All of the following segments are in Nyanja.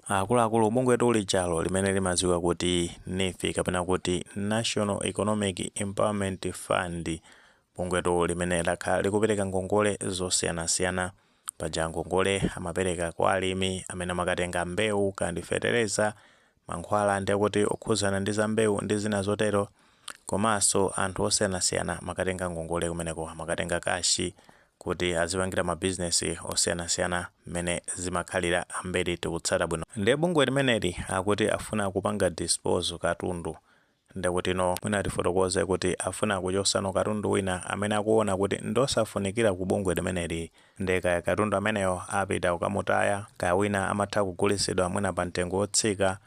Akuluakulu, bungwe lijalo limene limadziwika kuti NEEF kapena kuti National Economic Empowerment Fund, bungwetu limene lakhala likupereka ngongole zosiyanasiyana. Paja ngongole amapereka kwa alimi amene amakatenga mbewu kandi fetereza, mankhwala, ndekuti okhuzana ndi za mbewu ndi zina zotero. Komanso anthu osiyanasiyana amakatenga ngongole kumeneko, amakatenga cash kuti azipangira mabizinesi osiyanasiyana. Mmene zimakhalira, ambiri tikutsata bwino. Ndiye bungwe limeneli akuti afuna kupanga dispose katundu. Ndekuti no, mwina tifotokoze kuti afuna kuchosano katundu wina amene akuona kuti ndosafunikira ku bungwe limeneli. Ndiye kaya katundu ameneyo apita kukamutaya, kaya wina amatha kugulisidwa mwina pa mtengo wotsika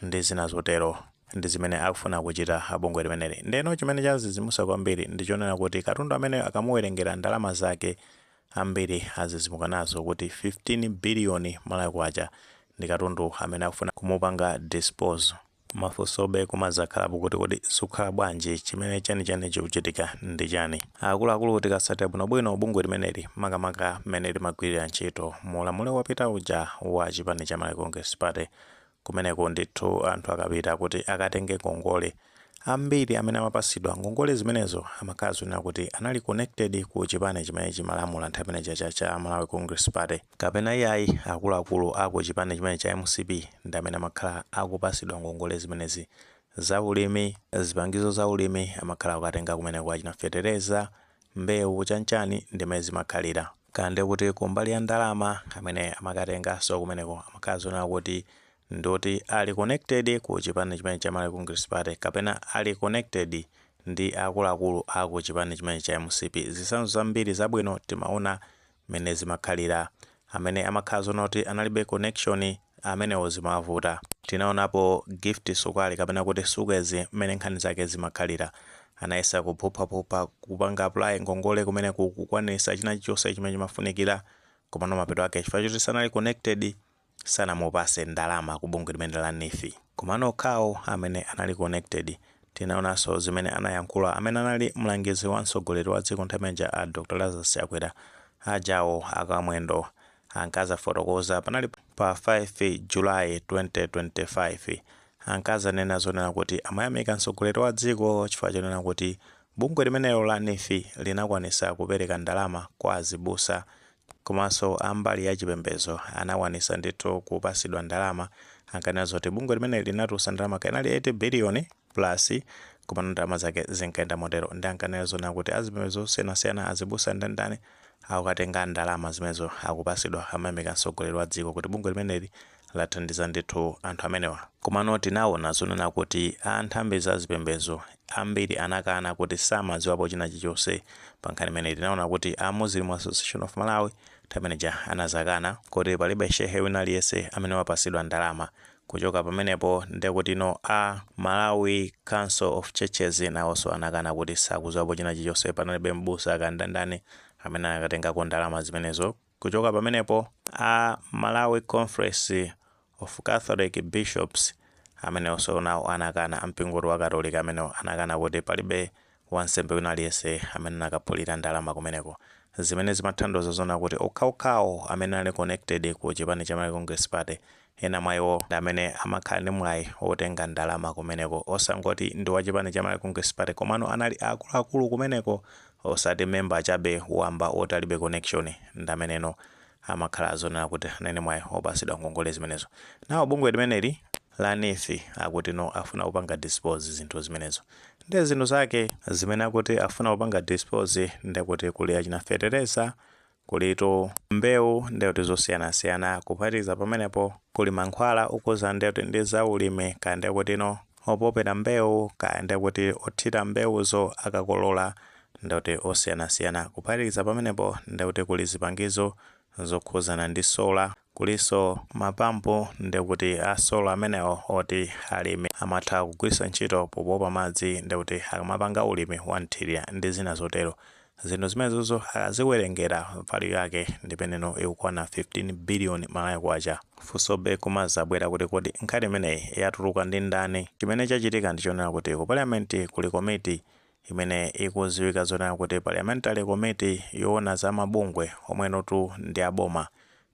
ndi zina zotero, ndi zimene akufuna kuchita abungwe limeneli. Ndeno chimene chazizimusa kwambiri ndichonena kuti katundu ameneyo akamuwerengera ndalama zake, ambiri azizimuka nazo kuti 15 biliyoni Malawi kwacha ndi katundu amene akufuna kumupanga dispose. Mafunsobe kumazakhalapo kuti kodi zikukhala bwanji? Chimene chenicheni chikuchitika ndi chani? Akuluakulu, tikasatira bwinobwino bungwe limeneli, makamaka mmene limagwirira ntchito mulamuliro wapita uja wa chipani cha Malawi Congress Party, kumeneko ndithu anthu akapita kuti akatenge ngongole, ambiri amene amapasidwa ngongole zimenezo amakhala zonena kuti anali connected ku chipani chimene chimalamula nthawi imeneja cha Malawi Congress Party, kapena iyayi, akuluakulu aku chipani chimene cha MCP ndi amene amakhala akupasidwa ngongole zimenezi za ulimi. Zipangizo za ulimi amakhala akukatenga kumeneko, achina fetereza, mbewu, chanchani, ndimene zimakhalira. Kande kuti kumbali ya ndalama, amene amakatenganso kumeneko amakhala zonena kuti ndoti ali connected ku chipani chimene cha Malawi Congress Party kapena ali connected ndi akuluakulu aku chipani chimene cha MCP. Zitsanzo zambiri zabwino timaona mmene zimakhalira. Amene amakhala zonena kuti analibe connection, amenewo zimavuta. Tinaonapo Gift Sukali kapena kuti Sukezi, mmene nkhani zake zimakhalira. Anayesa kuphuphapupha kupanga apply ngongole kumene kukwanisa china chilichonse chimene chimafunikira, komano mapeto ake, chifukwa choti sanali connected, sanamupase ndalama ku bungwe limene la NEEF. Komano okhawo amene anali connected, tinaonanso zimene anayankhula amene anali mlangizi wa mtsogoleri wa dziko nthawi imeneja, a Dr Lazarus Chakwera ajawo, akamwendo. Ankazafotokoza panali pa 5 July 2025, ankazanena zonena kuti amayamika mtsogoleri wa dziko chifukwa chonena kuti bungwe limenelo la NEEF linakwanisa kupereka ndalama kwa azibusa, komanso ambali ya chipembedzo anakwanisa ndithu kupasidwa ndalama. Ankanena zoti bungwe limene linatulutsa ndalama kanali 80 billion plus, komano ndalama zake zinkayenda motero. Ndi ankanena zonena kuti azipembedzo osiyanasiyana, azibusa ndandani, akukatenga ndalama zimenezo, akupasidwa. Amayamika mtsogoleri wa dziko kuti bungwe limeneli lathandiza ndithu anthu amenewa. Komano tinaona zonena kuti anthambi za zipembedzo ambiri anakana kuti samadziwapo china chilichonse pa nkhani imeneyi. Tinaona kuti a Muslim Association of Malawi nthawi imeneja anazakana kuti palibe shehe wina aliyense amene wapasidwa ndalama. Kuchoka pamenepo, ndekuti no, a Malawi Council of Churches nawonso anakana kuti sakudziwapo china chilichonse, panalibe mbusa kandandani amene anakatengako ndalama zimenezo. Kuchoka pamenepo, a Malawi Conference of Catholic Bishops amenewonso nawo anakana, ampingo wa Katolika amenewo anakana kuti palibe wansembe wina aliyense amene anakaphulira ndalama kumeneko, zimene zimathandiza zona kuti okhaokhawo amene ali connected ku chipani cha Malawi Congress Party, ena mwa iwo ndi amene amakhala ndi mwayi wotenga ndalama kumeneko, osangoti ndi wa chipani cha Malawi Congress Party, komano anali akuluakulu kumeneko, osati memba chabe wamba oti alibe connection, ndi ameneno amakhala zonena kuti anene mwayi opasidwa ngongole zimenezo. Nawo bungwe limeneli la NEEF akuti no, afuna kupanga dispose zinthu zimenezo. Ndi zinthu zake zimene akuti afuna kupanga dispose, ndekuti kuli achina fetereza, kulitu mbewu, ndekuti zosiyanasiyana. Kuphatikiza pamenepo, kuli mankhwala okuza, ndekuti ndi zaulimi, kaya ndekuti no opopera mbewu, kaya ndekuti othira mbewuzo akakolola, ndekuti osiyanasiyana. Kuphatikiza pamenepo, ndekuti kuli zipangizo zokhuzana ndi solar, kulinso mapampu, ndekuti a solar amenewo oti alimi amatha kugwiritsa ntchito popopa madzi, ndekuti akamapanga ulimi wa nthirira ndi zina zotero. Zinthu zimenezozo akaziwerengera value yake, ndipeneno ikukwana 15 billion Malawi kwacha. Funsobe kumazabwera kuti kodi nkhani imeneyi yatuluka ndi ndani? Chimene chachitika ndichonena kuti ku parliament kuli komiti imene ikuziwika zonena kuti Parliamentary Committee yoona za mabungwe omwenotu ndi aboma.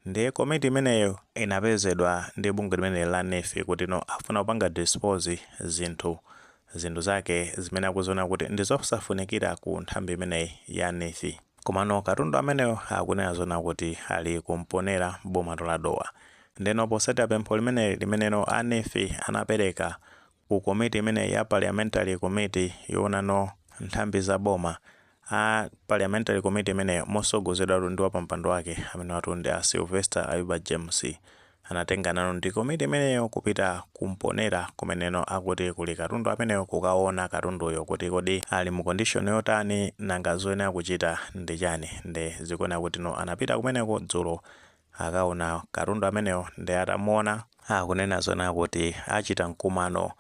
Ndiye komiti imeneyo inapezedwa ndi bungwe limene la NEEF kuti no, afuna kupanga dispose zinthu zake zimene akuziona kuti ndi zosafunikira ku nthambi imeneyi ya NEEF. Komano katundu ameneyo akunena zona kuti ali kumponera boma la Dowa. Ndeno posatira pempho limene limeneno a NEEF anapereka ku komiti imeneyi ya parliamentary committee yoonano nthambi za boma, a parliamentary committee imeneyo mosogozedwa ndi wapampando wake amene watu ndi a Sylvester Ayuba James, anatenga nano ndi komiti imeneyo kupita kumponera kumeneno akuti kuli katundu ameneyo, kukaona katunduyo kuti kodi ali mu condition yotani, nanga zoyenera kuchita ndi chani. Ndi zikuoneka kuti no, anapita kumeneko dzulo, akaona katundu ameneyo. Ndi atamuona, akunena zona kuti achita mkumano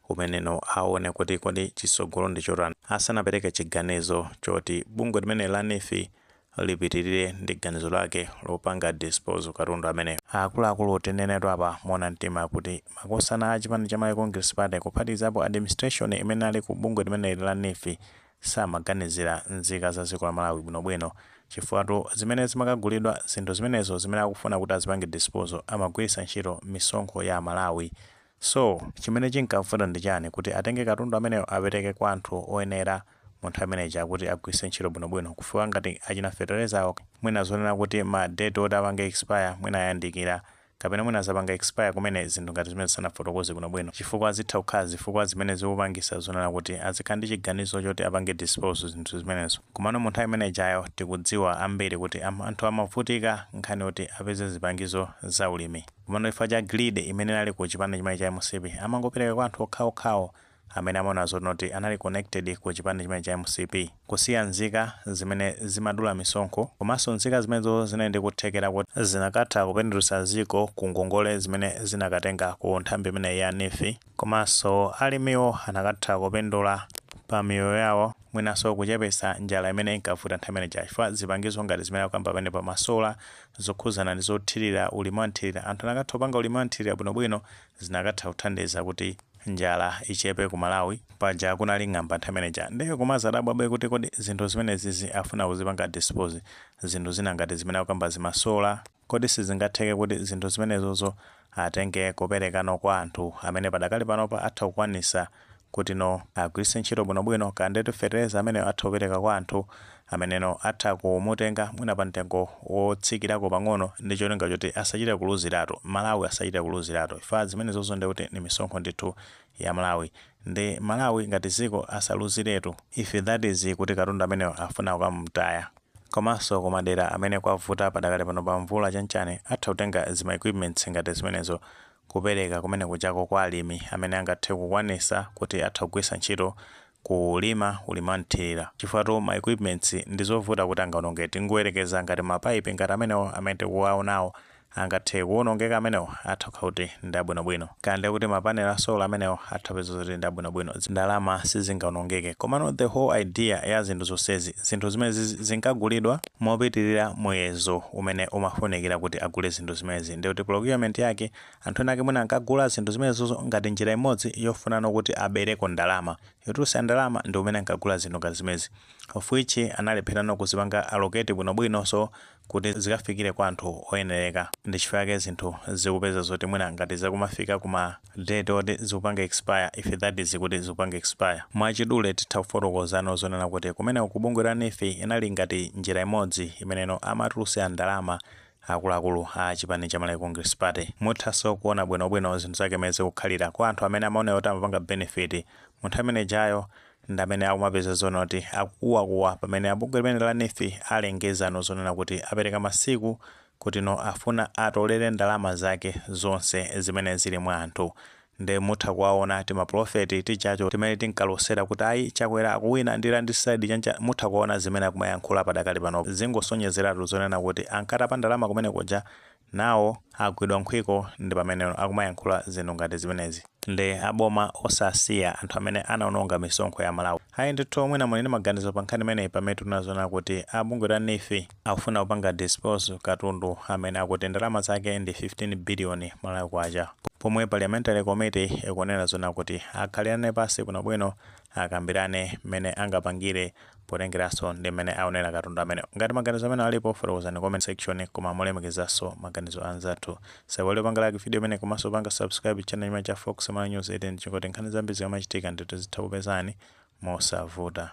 umeneno aone kuti kodi chisogolo ndi chotani asanapereke chiganizo choti bungwe limene la NEEF lipitirire ndi ganizo lake lopanga dispose katundu ameneyo. Akuluakulu, tinenedwa apa mona mtima kuti makosana a chipani cha Malawi Congress Party, kuphatikizapo administration imene ali ku bungwe limene la NEEF, samaganizira nzika za dziko la Malawi bwinobwino, chifukwa zimene zimakagulidwa zinthu zimenezo zimene akufuna kuti azipange disposal amagwiritsa ntchito misonkho ya Malawi. So chimene chinkavuta ndi chani kuti atenge katundu ameneyo apereke kwa anthu oyenera munthu ameneja kuti agwiritse ntchito bwinobwino? Kufika ngati achina fertilizer, mwina zonena kuti ma date oti apange expire mwina ayandikira kapena mwina azapanga expire kumene, zinthu ngati zimene sanafotokoze bwinobwino, chifukwa zitha kukhala zifukwa zimene zikupangisa zonena kuti azikhala ndi chiganizo choti apange dispose zinthu zimenezo. Komano mu nthawi imene ijayo tikudziwa ambiri kuti anthu amavutika nkhani yoti apeze zipangizo za ulimi. Komano chifukwa cha greed imene inali ku chipani chimene cha MCP, amangopereka kwa anthu okhaokhawo amene amaona zonoti anali connected ku chipani chimene cha MCP, kusiya nzika zimene zimadula misonkho, komanso nzika zimenezo zinali ndi kuthekera kuti zinakatha kupindulitsa ziko ku ngongole zimene zinakatenga ku nthambi imeneyi ya NEEF, komanso alimiwo anakatha kupindula pa miyoyo yawo, mwinanso kuchepetsa njala imene inkavuta nthawi imeneja, chifukwa zipangizo ngati zimene akukamba pamene pa ma solar, zokhuzana ndi zothirira, ulimi wanthirira, anthu anakatha kupanga ulimi wanthirira bwinobwino, zinakatha kuthandiza kuti njala ichepe ku Malawi. Paja kunali ng'amba nthawi imeneja. Ndiye kumazadabwabe kuti kodi zinthu zimenezizi afuna kuzipanga dispose, zinthu zina ngati zimene akukamba zima solar, kodi sizingatheke kuti zinthu zimenezozo atenge kuperekano kwa anthu amene padakali panopa atha kukwanisa kuti no, agwiritse ntchito bwinobwino? Kandetu fertilizer ameneyo atha kupereka kwa anthu ameneno atha kumutenga mwina pa mtengo wotsikirako pang'ono, ndi cholinga choti asachite kuluziratu, Malawi asachite kuluziratu. Ifa zimenezozo ndi kuti ni misonkho ndithu ya Malawi, ndi Malawi ngati ziko asaluziretu, if that is kuti katundu ameneyo afuna kukamutaya. Komanso kumadera amene kwavuta padakali pano pa mvula chanchane, atha kutenga zima equipments ngati zimenezo kupereka kumene kuchako kwa alimi amene angathe kukwanisa kuti atha kugwiritsa ntchito kulima ulimi wanthirira, chifukwa ma equipments ndi zovuta kuti angaonongeke. Tingoyerekeza ngati mapaipi ngati amenewo amene tikuwaonawo angathe kuwonongeka, amenewo atha kukhala kuti ndi abwinobwino, kandi kuti ma panel a solar amenewo atha kupeza kuti ndi abwinobwino, ndalama sizingaonongeke. Komano the whole idea ya zinthu zonsezi, zinthu zimene zinkagulidwa mopitirira muyezo umene umafunikira kuti agule zinthu zimenezi, ndi kuti procurement yake anthu ena ake mwina ankagula zinthu zimenezozo ngati njira imodzi yofunano kuti abereko ndalama, yotulutsa ndalama, ndi umene ankagula zinthu ngati zimenezi, of which analepherano kuzipanga allocate bwinobwino so kuti zikafikire kwa anthu oyenereka. Ndi chifukwa chake zinthu zikupeza zoti mwina ngati zakumafika kuma date oti zikupanga expire, if that is kuti zikupanga expire. Mwachidule titha kufotokozano zonena kuti kumene kubungwe la NEEF inali ngati njira imodzi imeneno amatulutsa ndalama akuluakulu a chipani cha Malawi Congress Party. Muthanso kuona bwinobwino zinthu zake mene zikukhalira kwa anthu amene amaoneka kuti amapanga benefit mu nthawi imene ijayo, ndi amene akumapeza zona kuti akukuwakuwa pamene abungwe limene la NEEF alengezano zonena kuti apereka masiku kuti no, afuna atolere ndalama zake zonse zimene zili mwa anthu. Ndi mutha kuwaona tima prophet tichacho timene tinkalosera kuti ayi, Chakwera akuwina ndi landslide chancha, mutha kuona zimene akumayankhula padakali pano, zingosonyezeratu zonena kuti ankatapa ndalama kumene kuja, nawo agwidwa nkhwiko, ndi pamene akumayankhula zinthu ngati zimenezi. Ndi aboma osasiya anthu amene anaononga misonkho ya Malawi. Ayi ndithu, mwina muli ndi maganizo pa nkhani imeneyi, pamene tinazona kuti abungwe la NEEF akufuna kupanga dispose katundu amene akuti ndalama zake ndi 15 billion Malawi kwacha, pomwe Parliamentary Committee ikunena zona kuti akhalirane pasi bwinobwino, akambirane mmene angapangire potengeranso ndi mmene aonera katundu amene. Ngati maganizo amene alipo, fotokozani comment section, koma mulemekezanso maganizo anzathu. Saiwale panga like video imene komanso panga subscribe channel imene cha Fox Malawi News 18, chingoti nkhani zambiri zikamachitika ndithu zitha kupezani mosavuta.